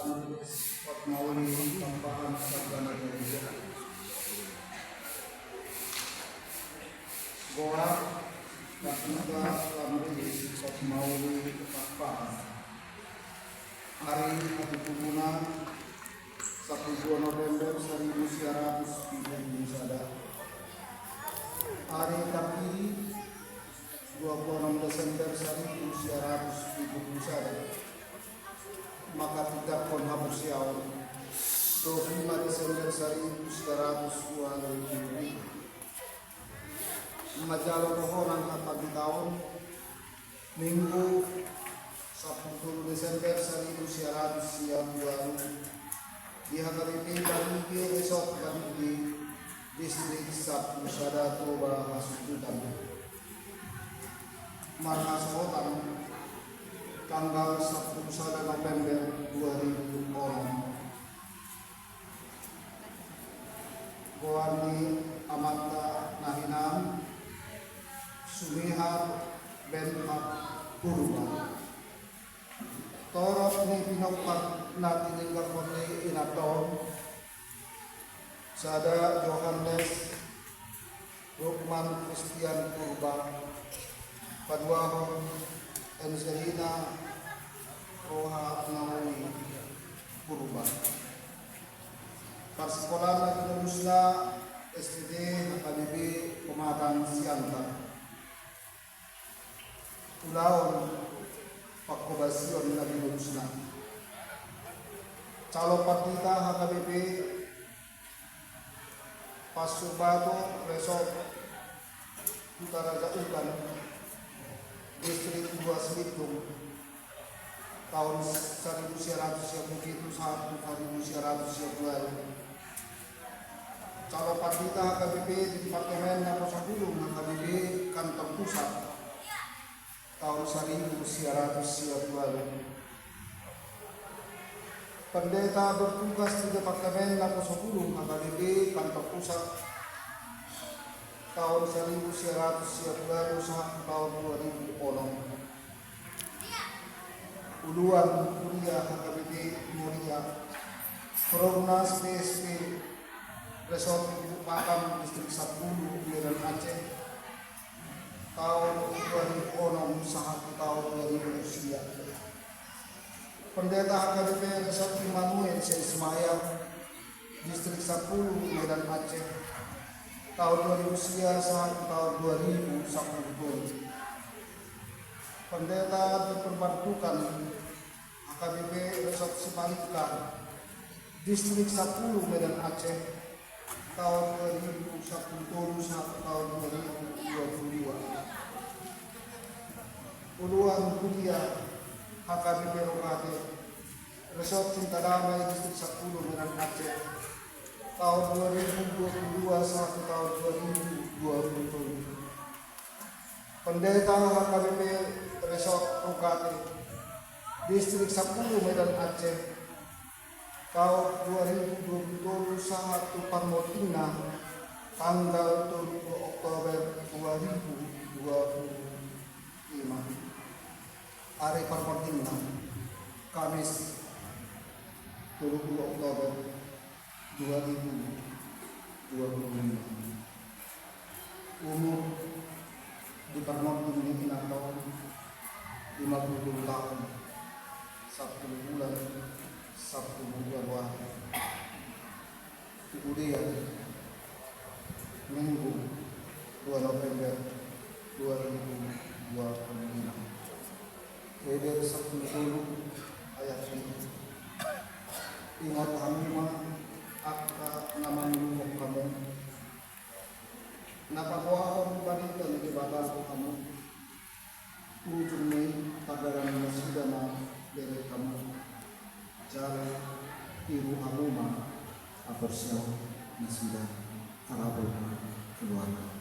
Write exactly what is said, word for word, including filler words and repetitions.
Hotmauli Pakpahan Sabana Gereja. Goar: Kapita Lamrilis Hotmauli Pakpahan. Ari hatutubuna: sampulu dua November saribu sia ratus pitu pulu sada. Ari Tarkiri: dua pulu onom Desember saribu sia ratus pitu pulu sada. Manghatindanghon haporseaon: dua pulu lima Desember saribu sia ratus dua pulu lima. Manjalo dohonan hapanditaon: Minggu, sampulu tolu Desember saribu sia ratus sia pulu ualu, di H K B P Parigi, Resort Parigi, Distrik Sampulu Sada, Toba Hasundutan. Marhasohotan: tanggal sampulu sada November dua ribu onom. Goar ni amanta na hinan: Sumihar Benhak Purba. Torop ni pinompar na tininggalhon ni inanta on: sada Johannes Lukman Kristian Purba, paduahon Angelina Roha Naomi Purba. Parsikolaan na tinolusna: S D H K B P Pematang Siantar. Ulaon panghobasion na tinolusna. Calon pandita H K B P Pasurbato, Resort Kutaraja Uban, Distrik dua Silitung, taon saribu sia ratus sia pulu pitu sahat tu saribu sia ratus sia pulu ualu. Calon pandita H K B P Departemen Naposabulung H K B P Kantor Pusat, taon saribu sia ratus sia pulu ualu. Pendeta bertugas di Departemen Naposabulung H K B P Kantor Pusat, taon saribu sia ratus sia pulu ualu sahat taon dua ribu onom. Uluan Kuria H K B P Moria, Prognas P S P, Resort Pakam, Distrik Sampulu, Medan Aceh, taon dua ribu onom sahat taon dua ribu sia. Pendeta H K B P Resort Immanuel Seismaya, Distrik Sampulu, Medan Aceh, taon dua ribu sia sahat taon dua ribu sampulu tolu. Pendeta diperbantukan H K B P Resort Simalingkar, Distrik Sampulu, Medan Aceh, taon dua ribu sampulu tolu sahat taon dua ribu dua pulu dua. Uluan Kuria H K B P Rokate, Resort Cinta Damai, Distrik Sampulu, Medan Aceh, taon dua ribu dua pulu dua sahat taon dua ribu dua pulu tolu. Pendeta H K B P Resort Rokate, Distrik Sampulu, Medan Aceh, taon dua ribu dua pulu tolu sahat tu parmondingna tanggal tolu pulu Oktober dua ribu dua pulu lima. Ari parmondingna Kamis, tolu pulu Oktober dua ribu dua pulu lima. Umur di parmonding ni inanta on lima pulu tolu taon, sampulu bulan, sampulu ualu ari. Udean, Minggu, dua November dua ribu dua puluh lima. Heber sampulu tolu ayat lima. Ingot hamu ma angka na mangihuthon hamu, na paboahon barita ni Debata tu hamu. Ujung ni pardalan nasida ma bere hamu, jala tiru hamu ma haporseaon nasida, tarapul ma keluarga.